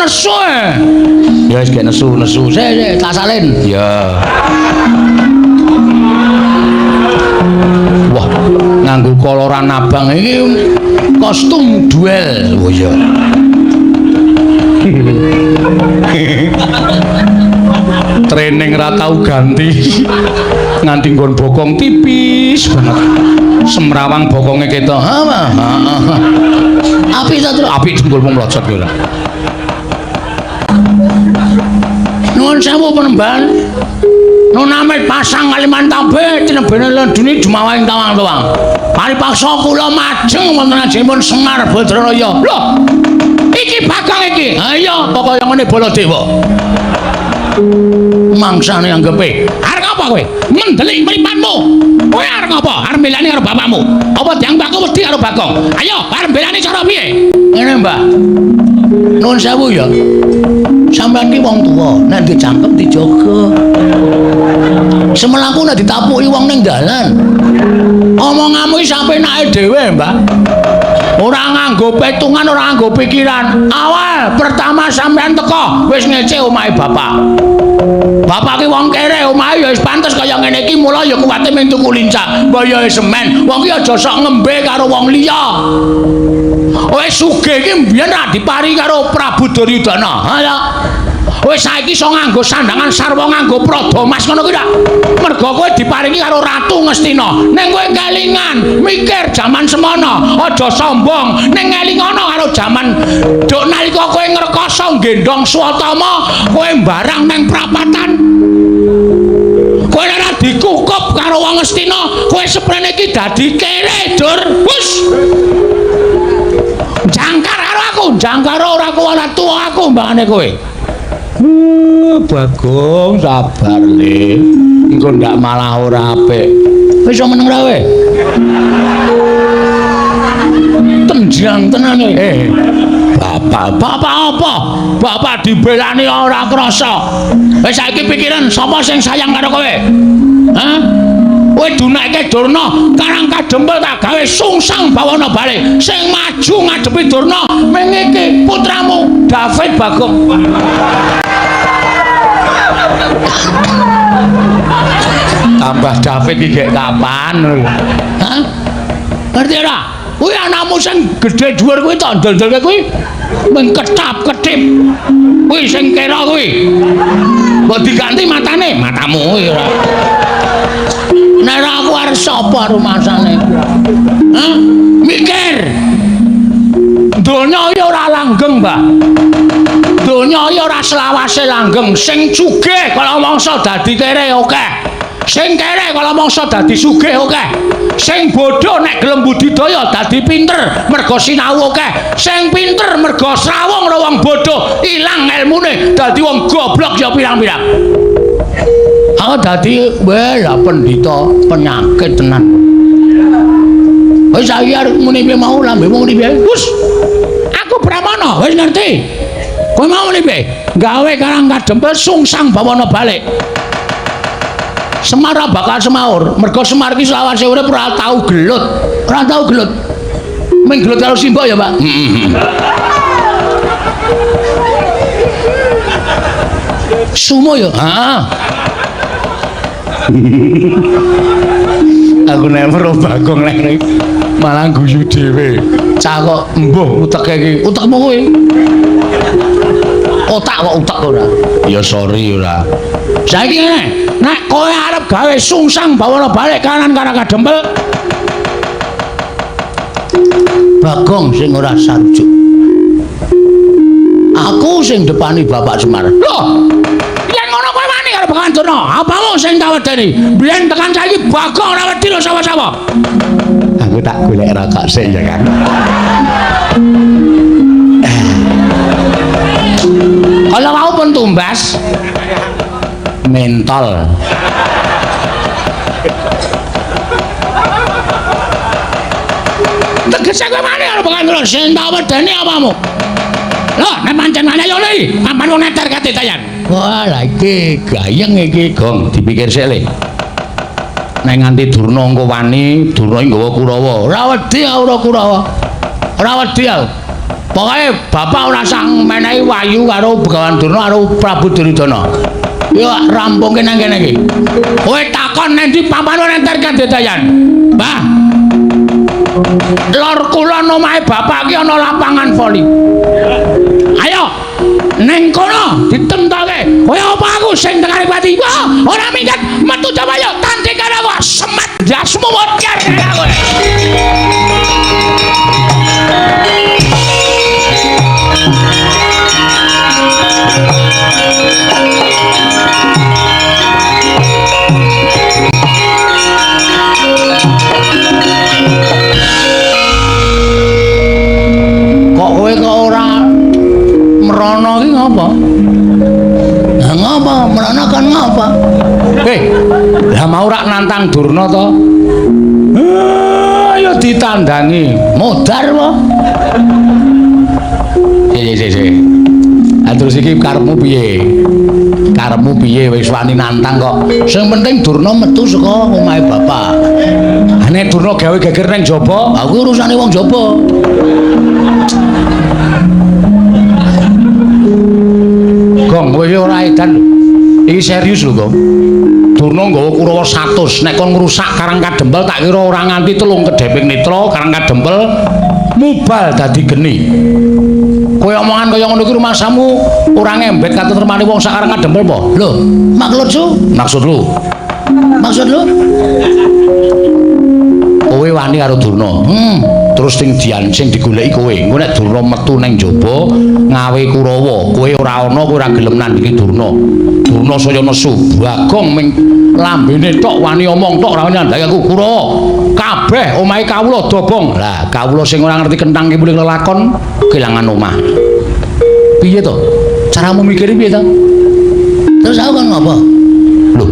Nesu. Ya wis gek nesu-nesu. Sik, tak salin. Ya. Wah, nganggo koloran abang iki kostum duel. Oh iya. Training ra tau ganti. Nganti nggon bokong tipis banget. Semrawang bokonge ketok. Ha, ha. Apik ta, Tru? Apik jengkulmu mlocot kowe ora. Nuwun sewu penemban. Nun amit pasang Kalimantan tinebene lendune jumawa ing tawang-tawang. Paripaksa kula majeng wonten ajengipun Semar Badraraya. Lho, iki Bagong iki. Ha iya, kok kaya ngene Baladewa. Mangsane anggepe. Arep apa kowe? Mendelik mripatmu. Kowe arep apa? Arep mbelani karo bapakmu. Apa dianggap aku wedi karo Bagong? Ayo, arep mbelani cara piye? Ngene, Mbah. Nuwun sewu ya. Sampeyan ki wong tuwa, nek dicangkem dijaga. Semelaku nek ditapuki wong ning dalan. Omonganmu iki sapenake dhewe, Mbah. Ora nganggo petungan, ora nganggo pikiran. Awal pertama sampeyan teko wis ngece omahe bapak. Bapak ki wong kere, omahe ya wis pantes kaya ngene iki, mula ya kuwate mung tuku lincah. Mbah ya semen, wong ki aja sok ngembe karo wong liya. Wis sugih iki mbiyen ra dipari karo Prabu Duryudana. Ha ya. Wis saiki iso nganggo sandangan sarwa nganggo prada mas ngono kuwi ta. Mergo kowe diparingi karo Ratu Ngastina. Ning kowe kelingan mikir jaman semono, aja sombong. Ning ngelingono karo jaman duk nalika kowe ngrekoso nggendhong Swatama, kowe mbarang nang prapatan. Kowe ora dikukup karo wong Ngastina, kowe seprene iki dadi kere, Dur. Wis. Jangkar karo aku, jangkar ora kuwi tuwa aku mbangane kowe. Bagong sabar le. Engko ndak malah ora apik. Wis iso meneng ra kowe? Tenjang tenan kowe. Bapak, bapak apa? Bapak dibelani ora krasa. Wis saiki pikiran sapa sing sayang karo kowe? Hah? Kowe dunake Durna, Karang Kadempel tak gawe sungsang bawana bali. Sing maju ngadepi Durna ming iki putramu David Bagong. Tambah David iki gek kapan? Hah? Ngerti ora? Kuwi anakmu sing gedhe dhuwur kuwi tak ndel-ndelke kuwi mung ketap-ketip. Kuwi sing kira kuwi. Mbok diganti matane, matamu kuwi ora. Nek ora aku arep sapa rumasane? Hah? Mikir. Donya iki ora langgeng, Mbah. Donya iki ora selawase langgeng. Sing sugih kala mangsa dadi kere akeh. Sing kere kala mangsa dadi sugih akeh. Sing bodho nek gelem budidaya dadi pinter mergo sinau akeh. Sing pinter mergo srawung karo wong bodho ilang elmune dadi wong goblok ya pirang-pirang. Aku dadi weh lah pendhita penyakit tenan. Wis saiki arep muni piye mau lambemu muni piye? Wis. Aku Pramana wis ngerti. Kowe mau muni piye? Gawe Karang Kadempel sungsang bawana balik. Semar ora bakal semaur, mergo Semar iki selawase urip ora tau gelut. Ora tau gelut. Ming gelut karo simbok ya, Pak. Heeh. Sumo ya? Heeh. Aku nek weruh Bagong nek malah guyu dhewe. Cah kok embuh uteke iki. Utekmu kuwi. Otak kok utek ora. Ya sorry ora. Saiki ngene, nek kowe arep gawe sungsang bawana balik kanan Karang Kadempel, Bagong sing ora sarujuk. Aku sing depani Bapak Semar. Loh, yen ngono kowe wani karo Bagong Durna, apamu sing tak wedeni? Biyen tekan saiki Bagong ora wedi lho sapa-sapa. Aku tak golek rokok sik ya, Kang. Kalau mau pun tumbas mentol. Tegese kowe wani karo Bagong Durna, sing tak wedeni apamu? Loh, nek pancen wani ayo li, sampean wong neter kate tayan. Wah, lha iki gayeng iki, Gong, dipikir sik le. Nek nganti Durna engko wani, Durna iki nggawa Kurawa. Ora wedi aku ora Kurawa. Ora wedi aku. Pokoke bapak ora sang menehi wayu karo Begawan Durna karo Prabu Duryudana. Yo rampungke nang kene iki. Kowe takon nang ndi papan ora entar kadedayan. Mbah. Lor kulon omahe bapak ki ana lapangan voli. Ayo ning kono ditemtoke. Kowe apa aku sing tekane pati? Wah, ora minggat metu coba yo tanding karo aku semat ndasmu mocer kowe. Kok kowe kok ora merono ki ngopo? Lah ngopo? Merono kon ngopo? Lah mau rak nantang Durna to? Ayo ditandangi. Modar po. Sik. Lah terus iki karepmu piye? Karepmu piye wis wani nantang kok. Sing penting Durna metu saka omahe bapak. Ha nek Durna gawe geger ning jaba, aku urusane wong jaba. Gong, kowe ora edan lho. Iki serius lho, Gong. Durna nggawa Kurawa 100, nek kon ngrusak Karang Kadempel tak kira ora nganti 3 kedheping netra Karang Kadempel mubal dadi geni. Kowe omongan kaya ngono iki rumasamu ora ngembet katentremane wong sak Karang Kadempel apa? Lho, maksud lu? Maksud lu? Maksud lu? Kowe wani karo Durna. Terus sing dian sing digoleki kowe. Engko nek Durna metu ning jaba ngawe Kurawa, kowe ora ana, kowe ora gelem nandhingi Durna. Durna saya nesu. Bagong ming lambene tok wani omong tok ora wani nandhangi aku Kurawa. Kabeh omahe kawula dobong. Lah, kawula sing ora ngerti kenthang kipuling lelakon kelangan omah. Piye to? Caramu mikir piye to? Terus aku kon ngopo? Lho,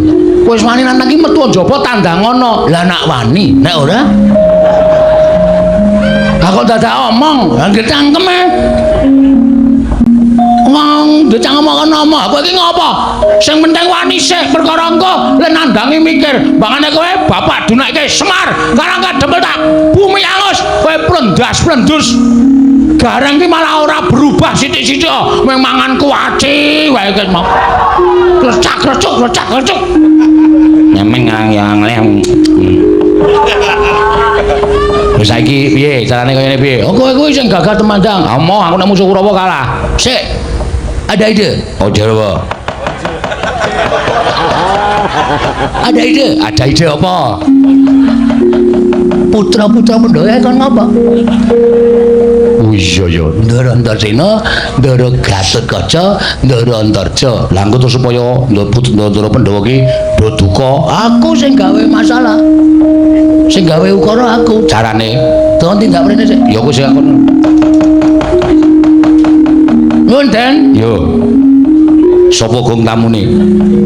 kowe wis wani nantang iki metu njaba tandangono. Lah nak wani, nek ora aku dadak omong, lah cangkeme. Wong dicangkem kono omong, kowe iki ngopo? Sing penting wani sik perkara engko le nandangi mikir. Bangane kowe bapak dunakke Semar, Karang Kadempel tak bumi angus, kowe plendas-plendus. Gareng ki malah ora berubah sithik-sithik, mung mangan kuaci wae iki mau. Klecak-klecuk, klecak-klecuk. Nyemeng yang lem. Wis saiki piye carane kaya ngene piye? Oh kowe kuwi sing gagah temandang. Amoh aku nek musuh Kurawa kalah. Sik. Ada ide. Oh jare apa? Ada ide. Ada ide apa? Putra-putra Pandhawa kon ngapa? Oh iya ya, Ndara Antarsena, Ndara Gatotkaca, Ndara Antarja. Lah engko terus supaya Ndara Pandhawa ki do duka, aku sing gawe masalah. Sing gawe ukara aku. Carane, tolong tindak mrene sik. Ya aku sing aku. Nuwun, Den. Yo. Sapa gong tamune?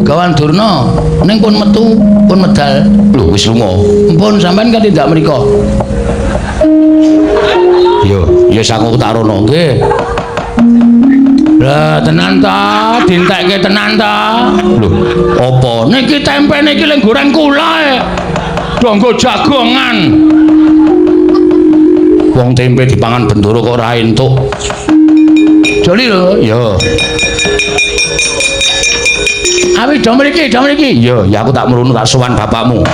Gawan Durna, ning pun metu, pun medal. Lho wis lunga. Mpun sampean kan tindak mriko. Yo, ya aku tak rono nggih. Lah tenan ta, dintekke tenan ta. Lho, apa niki tempe niki lek goreng kula e. Donggo jagongan. Wong tempe dipangan bendoro kok ora entuk. Joli lho, yo. Awi do mriki, do mriki. Yo, ya aku tak mrunu tak sowan bapakmu.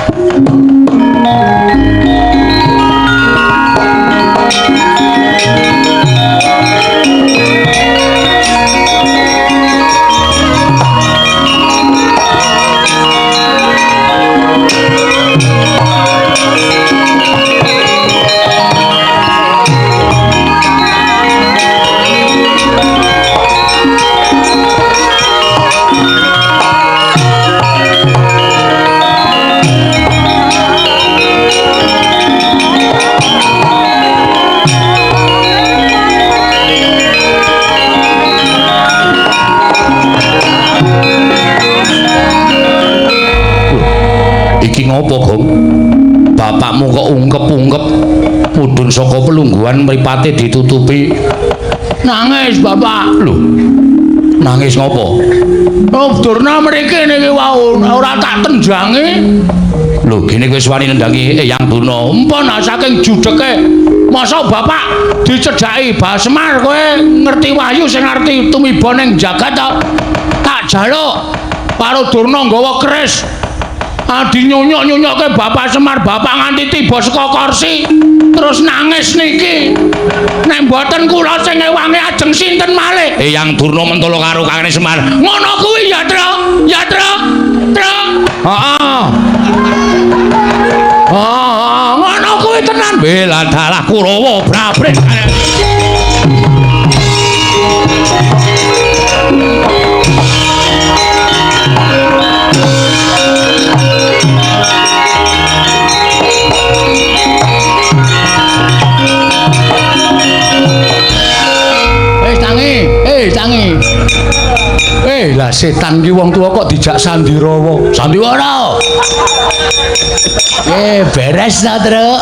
Iki ngopo, Gong? Bapakmu kok ungkep-ungkep mudhun saka pelungguhan mripate ditutupi. Nangis, Bapak. Lho. Nangis ngopo? Oh, Durna mriki niki wau ora tak tenjangi. Lho, gene kowe wis wani nendangi Eyang Durna. Empun saking judheke Masa bapak dicedhaki Bah Semar kowe ngerti wahyu sing ngerti tumiba ning jagat to? Tak jaluk karo Durna nggawa keris. Adi nyunyuk-nyunyukke Bapak Semar, bapak nganti tiba saka kursi terus nangis niki. Nek mboten kula sing ngewangi ajeng sinten malih? Eyang Durna mentolo karo Kakang Semar. Ngono kuwi ya, Tru. Ya, Tru. Tru. Heeh. Heeh, ngono kuwi tenan. Bela dalah Kurawa brabret. Tangi. Lah setan ki wong tuwa kok dijak sandirawa. Sandiwara. Beres ta, Truk.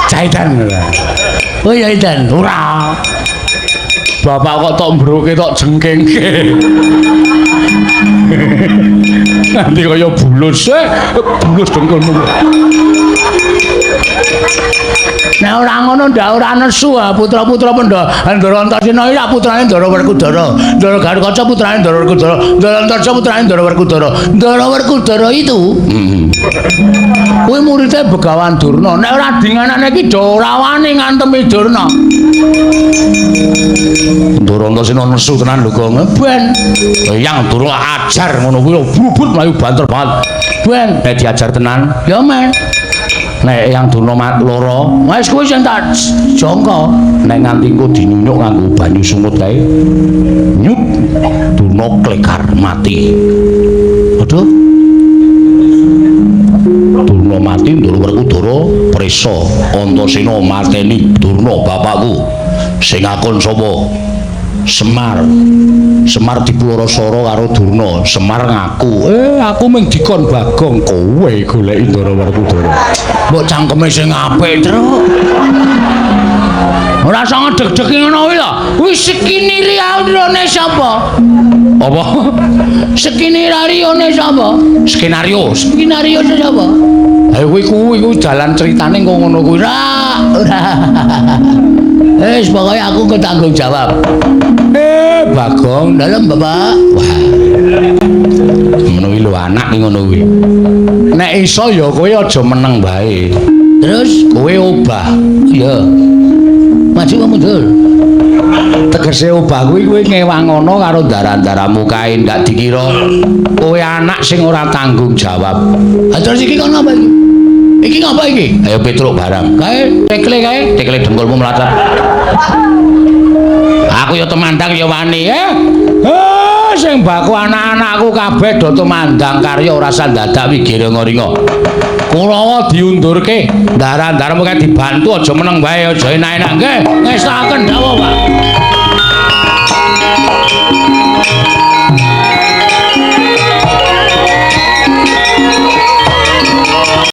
Caitan ora. Oh ya Idan, ora. Bapak kok tok mbruke tok jengkengke. Nanti kaya bulus, bulus dengkulmu. Nek ora ngono ndak ora nesu ah putra-putra Pandhawa. Ndara Antasena iki putrane Ndara Werkudara. Ndara Garukaca putrane Ndara Werkudara. Ndara Antarja putrane Ndara Werkudara. Ndara Werkudara itu kuwi muridé Begawan Durna. Nek ora dinganane iki do ora wani ngantemi Durna. Ndara Antasena nesu tenan lho kok. Ben Eyang Durna ajar ngono kuwi brubut mlayu banter banget. Ben nek diajar tenan ya men. Nek Eyang Durna loro, wis kuwi sing tak jangka. Nek nganti engko dinyunyuk nganggo banyu sungut kae. Nyut Durna klekar mati. Aduh. Durna mati, Ndara Werkudara prisa Antasena mateni Durna bapakku. Sing akon sapa? Semar. Semar dipulorosoro karo Durna. Semar ngaku, aku mung dikon Bagong, kowe goleki Ndara Werkudara. Mbok cangkeme sing apik, Truk. Ora usah ngedeg-deg ngono kuwi lho. Kuwi skenario sapa? Apa? Skenario sapa? Skenario, skenario sapa? Ha kuwi kuwi jalan ceritane kok ngono kuwi. Ora, ora. Wis pokoke aku ketanggung jawab. Bagong, dalem Bapak. Wah. Ngono kuwi lho anak ki ngono kuwi. Nek iso ya kowe aja meneng wae. Terus kowe obah. Iya. Maju apa mundur? Tegese obah kuwi kowe ngewangono karo ndara-ndaramu kae ndak dikira kowe anak sing ora tanggung jawab. Ha terus iki kono apa iki? Iki ngapa iki? Ayo Petruk barang. Kae tekle kae, tekle dengkulmu mlatar. Aku ya temandang ya wani, Sing baku anak-anakku kabeh do tumandang karya ora sandadak wigiringa-ringa. Kurawa diundurke, ndara-ndaramu kae dibantu aja meneng wae, aja enak-enak nggih. Ngestaken dawuh, Pak.